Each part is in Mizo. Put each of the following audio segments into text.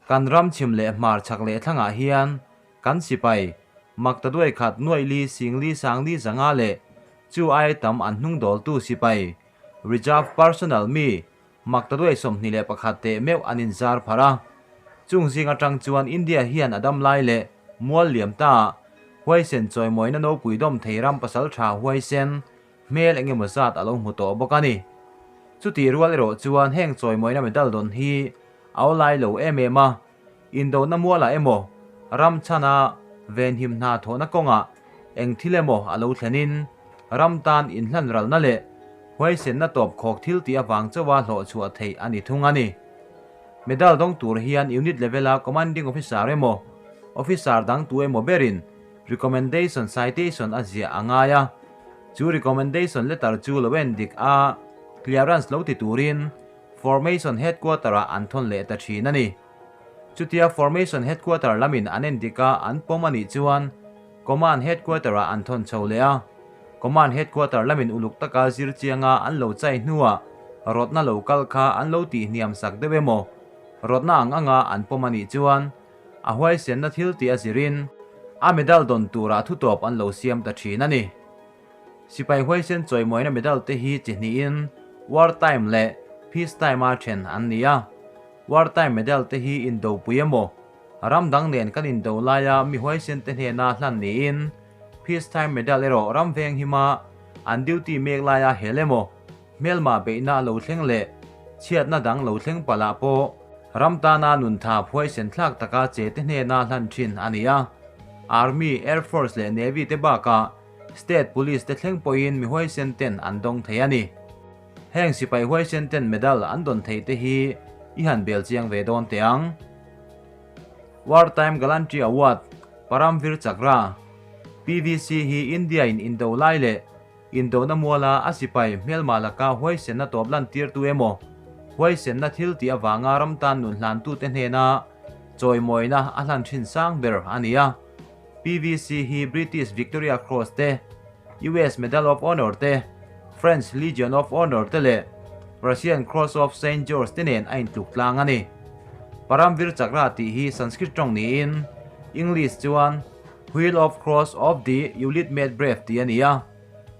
Kan ram chhim leh hmar chhak leh thlangah hian kan sipai maktaduai khat nuaih li sing li sang li zanga leh chu aia tam an hnung dawltu sipai reserve personnel mi maktaduai 21 teh meuh an inzar pharh a. Chung zing atang chuan India hian a dam lai leh mual liam ta huaisen chawimawina nopui dawm thei ram pasal tha huaisen hmel eng emaw zat a lo hmu tawh bawk a ni. Chutih rual erawh chuan heng chawimawina medal dawn hi a aw lai lo em em a, indona mualah emaw ram chhana venhim hna thawhna kawngah eng thil emaw a lo thlenin ram tan inhlan ralna leh huaisenna tawp khawk thil tih avang chauha hlawh chhuah theih a ni thung a ni. Medal dawng tur hian unit level-a commanding officer emaw officer dang tu emaw berin recommendation citation a ziah a ngai a, chu recommendation letter chu lo en dik a clearance lo ti turin Formation Headquarter-ah an thawn leh ta thin a ni. Chutia Formation Headquarter lamin an en dik a an pawm a nih chuan Command Headquarter-ah an thawn chho leh a. Command Headquarter lamin uluk taka zir chianga an lo chai hnuah rawtna lo kal kha an lo tihhniam sak deuh emaw rawtna ang anga an pawm a nih chuan a huaisenna thil tih a zirin a medal dawn turah thutawp an lo siam ta thin a ni. Sipai huaisen chawimawina medal te hi chi hnihin War Time leh Peace Time a then an ni a. War Time medal te hi indopui emaw, ram dang nen kan indo laia mi huaisen te hnena hlan niin Peace Time medal erawh ram veng hima an duty mek laia hel emaw, hmelma beihna a lo thleng leh chhiatna dang lo thleng palh ah pawh ram tana nun thap huaisen thlak taka che te hnena hlan thin a ni a. Army, Air Force leh Navy te bakah State Police te thleng pawhin mi huaisen ten an dawng thei a ni. Heng sipai huaisen ten medal an dawn theih te hi i han bel chiang ve dawn teh ang. Wartime Gallantry Award, Paramvir Chakra, PVC hi India in indo lai leh indona muala a sipai hmelma laka huaisenna tawp lantirtu emaw huaisenna thil tih avanga ram tan nun hlantute hnena chawimawina a hlan thin sang ber a ni a. PVC hi British Victoria Cross te, US Medal of Honor te, French Legion of Honor te leh Russian Cross of Saint George te nen a intluk tlang a ni. Paramvir Chakra tih hi Sanskrit tawng niin English chuan Wheel of Cross of the Ultimate Brave tih a ni a.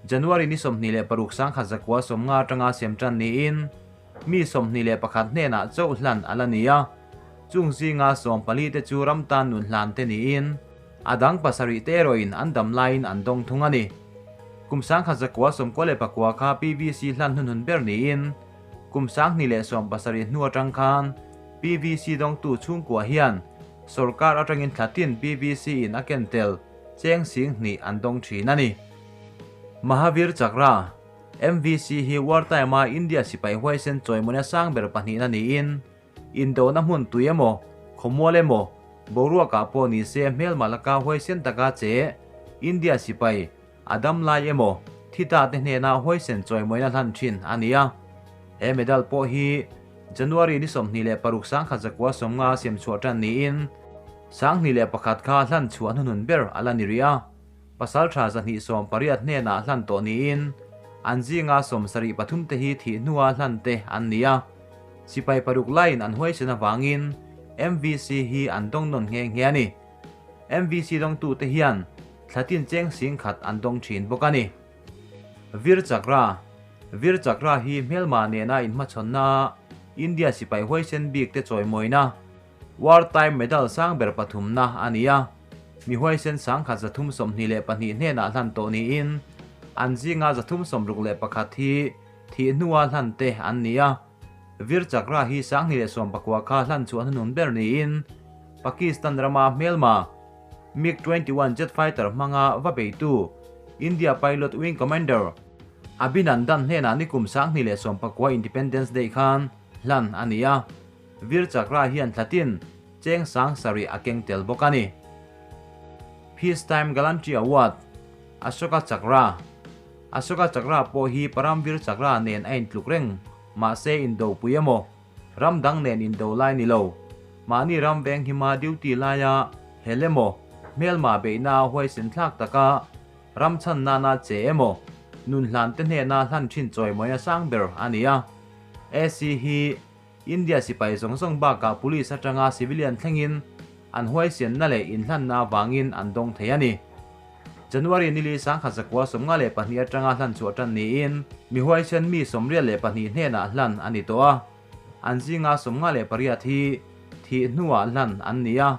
January ni 26 1950 atanga sem tan niin mi 21 hnenah chauh hlan a la ni a. Chung zinga 14 te chu ram tan nun hlan te niin a dang pasarih te erawhin an dam laiin an dawng thung a ni. Kum 1994 kha PVC hlan hnunhun ber niin kum 2017 hnu atang khan PVC dawngtu chhungkua hian sorkar atangin thlatin PVC in a ken tel cheng 2000 an dawng thin a ni. Mahavir Chakra, MVC hi wartime a India sipai huaisen chawimawina sang ber pahnihna niin indona hmun tui emaw, khawmual emaw, boruakah pawh ni se hmelma laka huaisen taka che India sipai a dam lai emaw thita te hnena huaisen chawimawina hlan thin a ni a. He medal pawh hi January ni 26 1950 siam chhuah tan niin 2001 kha hlan chhuah hnunhun ber a la ni rih a. Pasal tha 280 hnenah hlan tawh niin an zinga 73 te hi thih hnua hlan te an ni a. Sipai paruk laiin an huaisen avangin MVC hi an dawng nawn nghe nghe a ni. MVC dawngtu te hian thlatin cheng 10,000 an dawng thin bawk a ni. Vir Chakra, Vir Chakra hi hmelma nena inhmachhawnna India sipai huaisen bik te chawimawina Wartime Medal sang ber pathumna a ni a. Mi huaisen 1322 hnenah hlan tawh niin an zinga 361 hi thih hnua hlan te an ni a. Vir Chakra hi 2019 kha hlan chhuah hnunun ber niin Pakistan rama hmelma MiG-21 jet fighter hmanga va beitu India pilot wing commander Abhinandan hnenah nikum 2019 Independence Day khan hlan a ni a. Vir Chakra hian thlatin cheng 7,000 a keng tel bawk a ni. Peace Time Gallantry Award, Ashoka Chakra, Ashoka Chakra pawh hi Paramvir Chakra nen a intluk reng, mahse indopui emaw, ram dang nen indo lai ni lo. Mahni ram veng hima duty laia hel emaw, hmelma beihna huaisen thlak taka ram chhan nana che emaw, nun hlan te hnena hlan thin chawimawina sang ber a ni a. AC hi. India sipai zawng zawng bakah police atanga civilian thlengin an huaisenna leh inhlanna avangin an dawng thei a ni. January nili 1952 atanga hlan chhuah tan niin mi huaisen mi 82 hnenah hlan a ni tawh a. An zinga 58 hi thih hnuah hlan an ni a,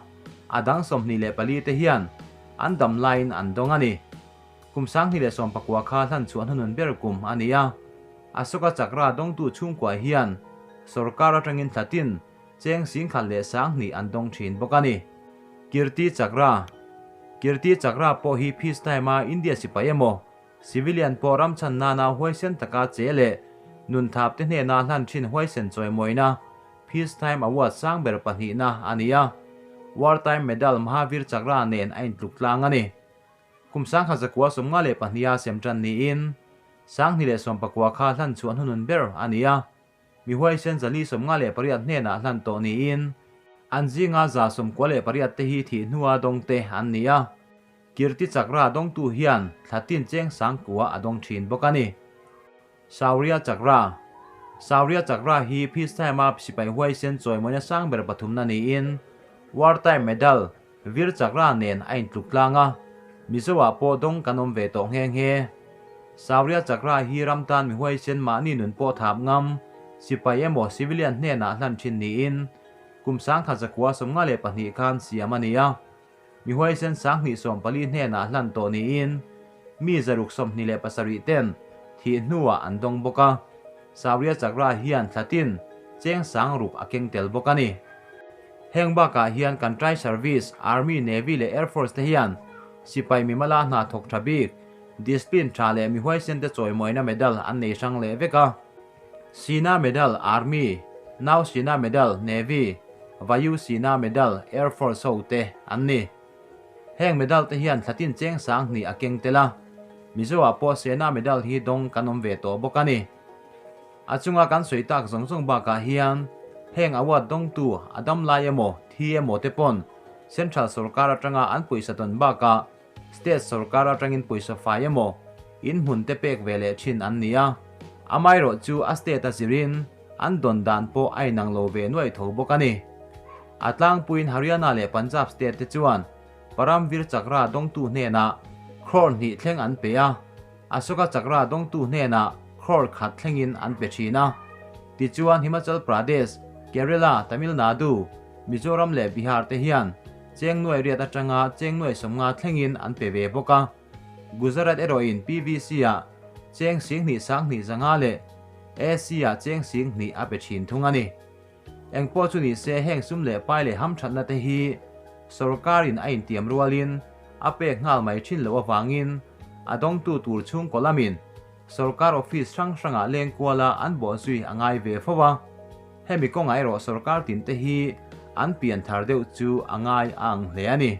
a dang 24 te hian an dam laiin an dawng a ni. Kum 2019 kha hlan chhuah hnunun ber kum a ni a. Ashoka Chakra dawngtu chhungkua hian sorkar atangin thlatin cheng 10,000 leh 2000 an dawng thin bawk a ni. Kirti Chakra Kirti Chakra pawh hi peace time a India sipai emaw civilian pawh ramchhan nana huaisen taka che leh nun thap te hnena hlan thin huaisen chawimawina Peace Time Award sang ber pahnihna a ni a. Wartime Medal Mahavir Chakra nen a intluk tlang a ni. Kum 1952 a sem tan niin 2019 kha hlan chhuah hnunun ber a ni a. Mi huaisen 458 hnenah hlan tawh niin an zinga 198 te hi thih hnua dawng te an ni a. Kirti Chakra dawngtu hian thlatin cheng 9,000 a dawng thin bawk a ni. Shaurya Chakra Shaurya Chakra hi peace time a sipai huaisen chawimawina sang ber pathumna niin Wartime Medal Vir Chakra nen a intluk tlang a, Mizoah pawh dawng kan awm ve tawh nghe nghe. Shaurya Chakra hi ram tan mi huaisen mahni nun pawh thap ngam, sipai emaw civilian hnenah hlan thin niin kum 1952 khan siam a ni a. Mi huaisen 2040 hnenah hlan tawh niin mi 627 ten thih hnuah an dawng bawk a. Shaurya Chakra hian thlatin cheng 6,000 a keng tel bawk a ni. Heng bakah hian kan Tri Service, Army, Navy leh Air Force te hian sipai mimala hna thawk tha bik, discipline tha leh mi huaisen te chawimawina medal an nei hrang leh vek a. Sena Medal, Army, Nau Sena Medal, Navy, Vayu Sena Medal, Air Force ho te an ni. Heng medal te hian thlatin cheng 2000 a keng tel a. Mizoah pawh Sena Medal hi dawng kan awm ve tawh bawk a ni. A chunga kan sawi tak zawng zawng bakah hian heng award dawngtu a dam lai emaw thi emaw te pawn Central sorkar atanga an pawisa tawn bakah State sorkar atangin pawisa fai emaw in hmun te pek ve leh thin an ni a. Amaherawh chu a state a zirin an dawn dan pawh a inang lo ve nuai tho bawk a ni. A tlangpuiin Haryana leh Punjab state te chuan Paramvir Chakra dawngtu hnenah crore hnih thleng an pe a, Ashoka Chakra dawngtu hnenah crore khat thlengin an pe thin a. Tichuan Himachal Pradesh, Kerala, Tamil Nadu, Mizoram leh Bihar te hian cheng nuai riat atanga cheng nuai 50 thlengin an pe ve bawk a. Gujarat erawhin PVC ah cheng 2,250 leh AC ah cheng 2,000 a pe thin thung a ni. Eng pawh chu ni se heng sum leh pai leh ham thatna te hi sorkarin a intiam rualin a pek nghal mai thin loh avangin a dawngtu tur chhung kawlamin sorkar office hrang hrangah leng kuala an bawh zui a ngai ve fo a. Hemi kawnga erawh sorkar tin te hi an pian thar deuh chu a ngai a ang hle a ni.